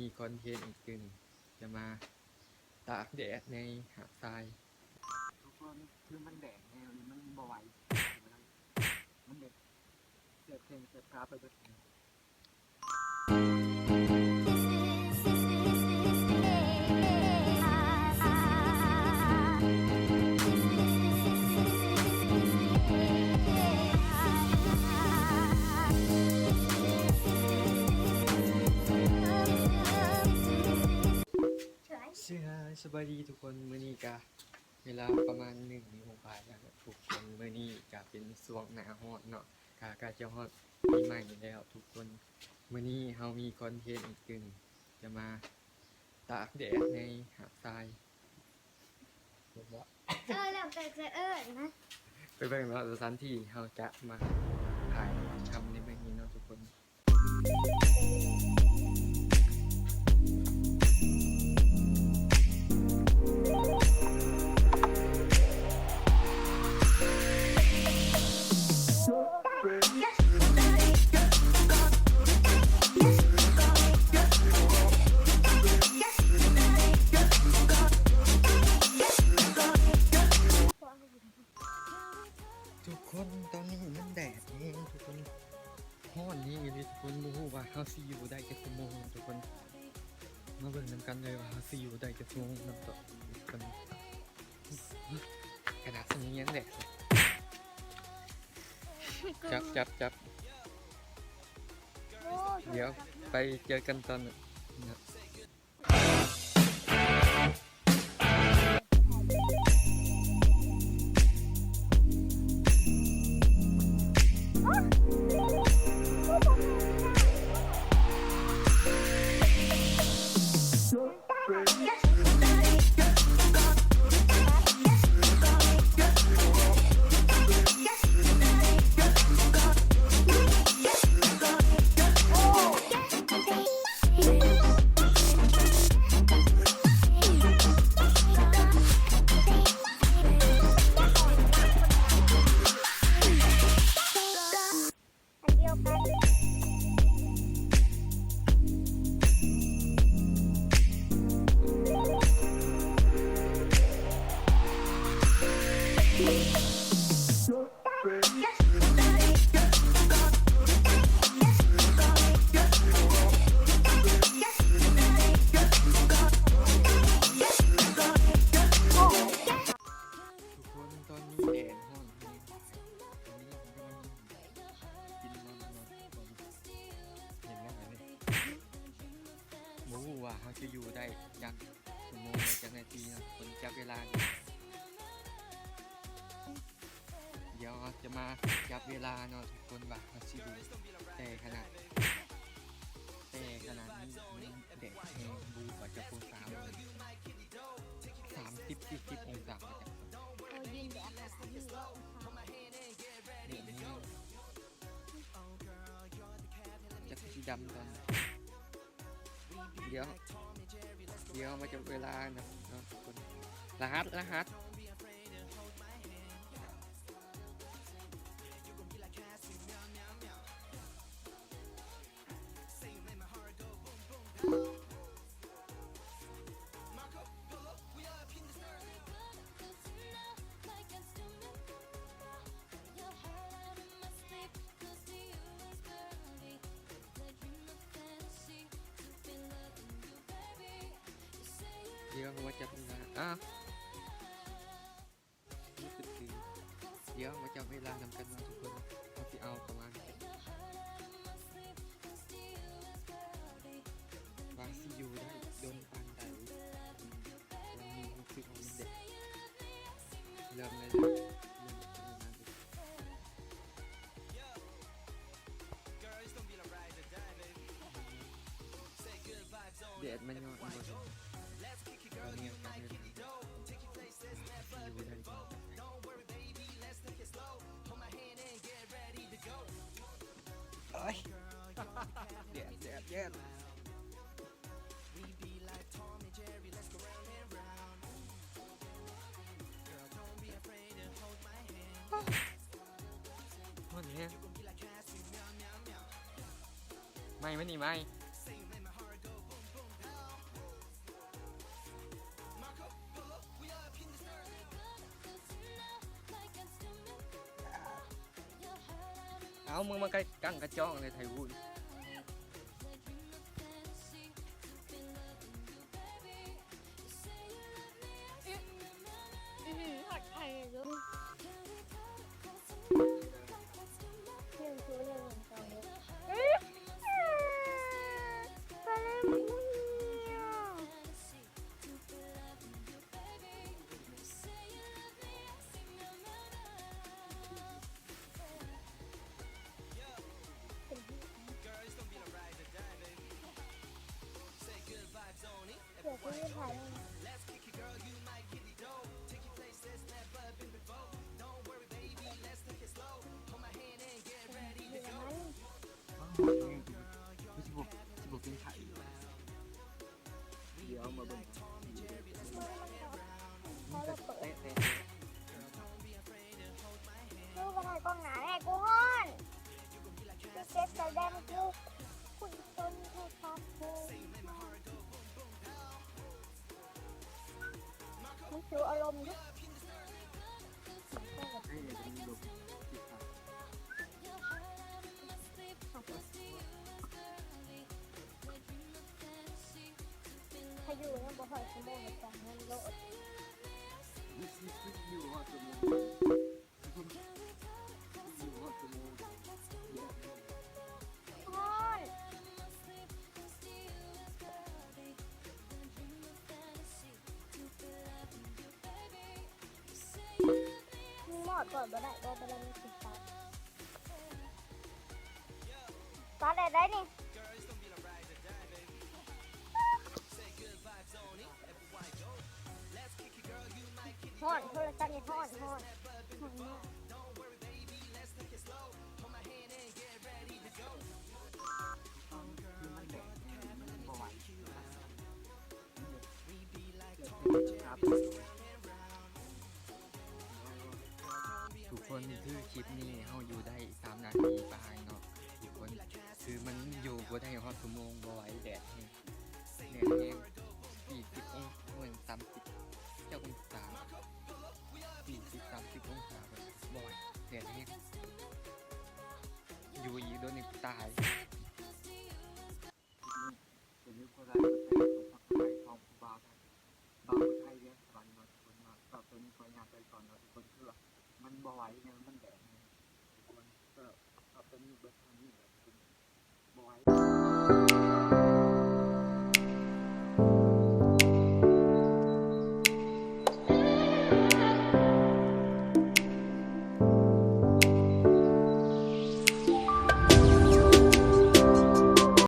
ມີຄອນເທັນອີກຕື່ມ ຈະມາຕາກແດດໃນຫາດຊາຍ. ທຸກຄົນ ຄືມັນແດດແຮງ ມັນບໍ່ໄຫວ ມັນແດດ. ເສບແຂ້ງເສບຂາໄປເບິດ. ສະບາຍດີທຸກຄົນ ມື້ນີ້ກະເວລາປະມານໜຶ່ງໂມງປາຍແລ້ວເນາະທຸກຄົນ. ມື້ນີ້ກະເປັນຊ່ວງໜ້າຮ້ອນເນາະ ກະ ກະຈະຮອດປີໃໝ່ແລ້ວທຸກຄົນ. ມື້ນີ້ເຮົາມີຄອນເທັນອີກຕື່ມ ຈະມາຕາກແດດໃນຫາດຊາຍ. ເອີ ແລ້ວແຕ່ຈະເອີ້ນນະ. ໄປເບິ່ງເນາະ ສະຖານທີ່ເຮົາຈະມາຖ່າຍທຳໃນມື້ນີ້ເນາະທຸກຄົນ. ທຸກຄົນ ຕອນນີ້ມັນແດດແຮງທຸກຄົນ ຮ້ອນແຮງອີ່ຫຼີທຸກຄົນ. ບໍ່ຮູ້ວ່າເຮົາຊິຢູ່ໄດ້ຈັກຊົ່ວໂມງເນາະທຸກຄົນ. ມາເບິ່ງນຳກັນເລີຍວ່າເຮົາຊິຢູ່ໄດ້ຈັກຊົ່ວໂມງເນາະທຸກຄົນ. ຂະໜາດຊ່ຳນີ້ຍັງແດດ. ຈັບ ຈັບ ຈັບ. ໂອ້ ດຽວໄປເຈີກັນຕອນນັ້ນ. ທຸກຄົນ ຕອນນີ້ແດດຮ້ອນແຮງ ຕອນນີ້ເຮົາກຳລັງກິນນອນນອນ ເຫັນບໍ່ ເຫັນບໍ່? ບໍ່ຮູ້ວ່າເຮົາຈະຢູ່ໄດ້ຈັກຊົ່ວໂມງ ຈັກນາທີເນາະ ເພິ່ນຈັບເວລາຢູ່. ດຽວເຮົາຈະມາຈັບເວລາເນາະທຸກຄົນ ວ່າເຮົາຊິຢູ່ແຕ່ຂະໜາດ ແຕ່ຂະໜາດນີ້ ແດດແຮງ ບໍ່ຮູ້ວ່າຈັກອົງສາ ສາມສິບ ສີ່ສິບອົງສາບໍ່ຈັກ. ໂອ້ຍ ເຢັນແດດຂະໜາດນີ້ ແດດແຮງ ຈັກຊິດຳຕອນໃດ. ດຽວ ດຽວມາຈັບເວລານຳເນາະທຸກຄົນ. ລະຫັດ ລະຫັດ. ດຽວເຮົາມາຈັບເວລາ ອ້າວ ດຽວມາຈັບເວລານຳກັນເນາະທຸກຄົນ ເຮົາຊິເອົາປະມານ ວ່າຊິຢູ່ໄດ້ດົນປານໃດ. ຕອນນີ້ຮູ້ສຶກວ່າມັນແດດ. ເລີ່ມເລີຍ ເລີ່ມເລີຍ. ແດດມາຍ້ອນບໍ່ ຕອນນີ້ອາກາດແດດ ຢູ່ໄດ້ບໍ່? ໂອ້ຍ ແດດ ແດດ ແດດ. ຮ້ອນແຮງ. ໄມ້ມານີ້ໄມ້. ເອົາມືມາໃກ້ກັງກະຈອງເລີຍ ໄທວຸ້ນ. ອືມ ທອດໄຂ່ຢູ່ ໜຶ່ງ ສູນ ໜຶ່ງ ສອງ ເອີ ປາເລມເນຍ.ດຽວມາເບິ່ງ ຄືບໍ່ຖ່າຍກ້ອງໜ້າແດ່ ກູຮ້ອນ ຄືເຈັບໃຈແດ່ ກູ ຄຸຍຕົນໂທລະສັບກູ ມັນເສຍອາລົມຢູ່. ພາຍຸຍັງບໍ່ຮອດຊົ່ວໂມງ ຈາກນັ້ນໂລດ ຢູ່ຮອດຊົ່ວໂມງ ຢູ່ຮອດຊົ່ວໂມງ ຮ້ອນ. ມອດກ່ອນບໍ່ໄດ້ບໍ່ ບໍ່ໄດ້ມີສິດຕັດ ຕັດໄດ້ໄດ໋ນີ້ ຮ້ອນ ໂທລະສັບນີ້ຮ້ອນ ຮ້ອນ ຮ້ອນມາກ. ຄືມັນແດດ ມັນບໍ່ໄຫວ ທຸກຄົນ ຄືຄລິບນີ້ເຮົາຢູ່ໄດ້ສາມນາທີປາຍເນາະທຸກຄົນ ຄືມັນຢູ່ບໍ່ໄດ້ຮອດຊົ່ວໂມງ ບໍ່ໄຫວ ແດດແຮງ ແດດແຮງ ສີ່ສິບອົງ ແມ່ນ ສາມສິບຈັກອົງສາ ສີ່ສິບ ສາມສິບອົງສາ ບໍ່ໄຫວ ແດດແຮງ ຢູ່ອີກດົນນີ້ຕາຍ. ຢ່າລືມກົດໄລກົດແຊກົດຊັບສະໄຄຂອງຜູ້ບ່າວໄທ ບ່າວຜູ້ໄທວຽງສະຫວັນເນາະທຸກຄົນເນາະ. ສຳລັບໂຕນີ້ຂໍອະນຸຍາດໄປກ່ອນເນາະທຸກຄົນ ຄືວ່າມັນບໍ່ໄຫວແນວ ມັນແດດແຮງທຸກຄົນ. ສຳລັບໂຕນີ້ເບິດເທົ່ານີ້ແຫຼະທຸກຄົນ ບໍ່ໄຫວ.